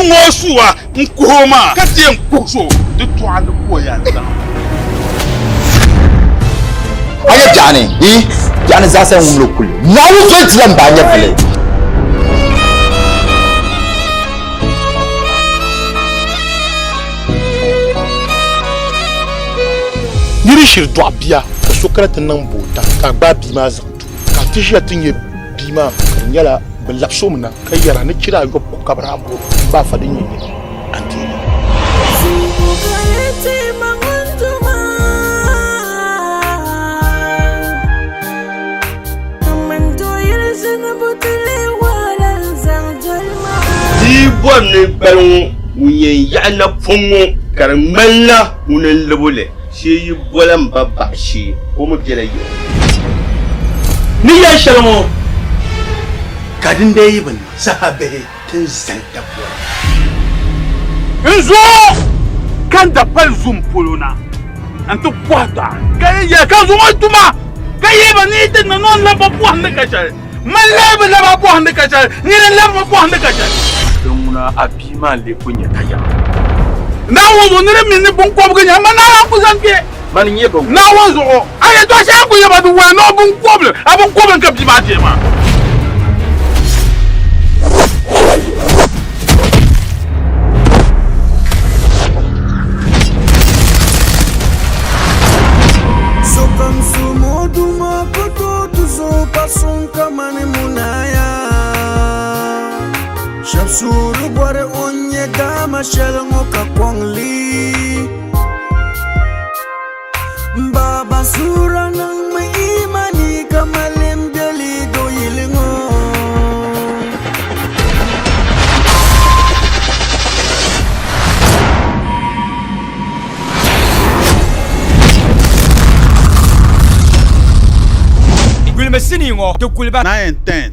ŋɔ suwa n-kuhi o maa ka ti yɛn kuhi so di tɔɣa ni ka o yaa zaŋ. A nyɛ biɛɣuni, yi biɛɣuni zaasa n wumli kuli. Naawuni so ti yɛn baai nyɛvili. Nir yi shiri dɔɣi bia ka so kana ti niŋ boota ka a gbaai bia maa zaŋ ti o, ka a ti ʒiya ti nya bia maa ka di nyɛla bɛ labisi o mi na ka yɛra ni chira ayɔbu ko ka bɛ daa bo m-ba afa din nyɛ nira a ni deei li. Di yi bɔri ni gbali ŋɔ ŋun yɛn yaɣi napɔŋ ŋɔ ka di ŋmanila ŋuni n-lab o li, shee yi bɔla m ba baɣa shee, o mi bela yiɣi. Ni yɛli shɛli ŋɔ ka din dee yi bi niŋ saha bihi ti ni zali daboli. N zuɣu ka n dapali zum polo na nti kɔhi tɔɣa, ka yi yɛli, Ka zuŋɔ tuma ka yi ba ni yi ti niŋ ni o ni labi ba bɔhindi ka shɛli. Man lee bi lab a bɔhindi ka shɛli, nyini n-labi ma bɔhindi ka shɛli. Din ŋuna a bia maa n-lee pun nyɛ tayiɣa. Naawuni zuɣu ni di mi ni biŋkɔbigu nyɛ, amaa Naawuni ku zaŋ kpe. Mani n-nyɛ biŋkɔbili. Naawuni zuɣu, a yɛtɔɣ shɛŋa ku yɛba di wali ni o biŋkɔbili, a biŋkɔbili n-ka bia maa deei maa. Sokam sumo duma ku tooi ti zo pa suŋ kamani munaya. Shɛb suhuri bɔri o n-nyɛ dama shɛli ŋɔ ka kɔŋ li. M baaba suhura niŋmi imani ka mali m beli do yili ŋɔ. Gulimi sinii ŋɔ di guliba. 9 and 10.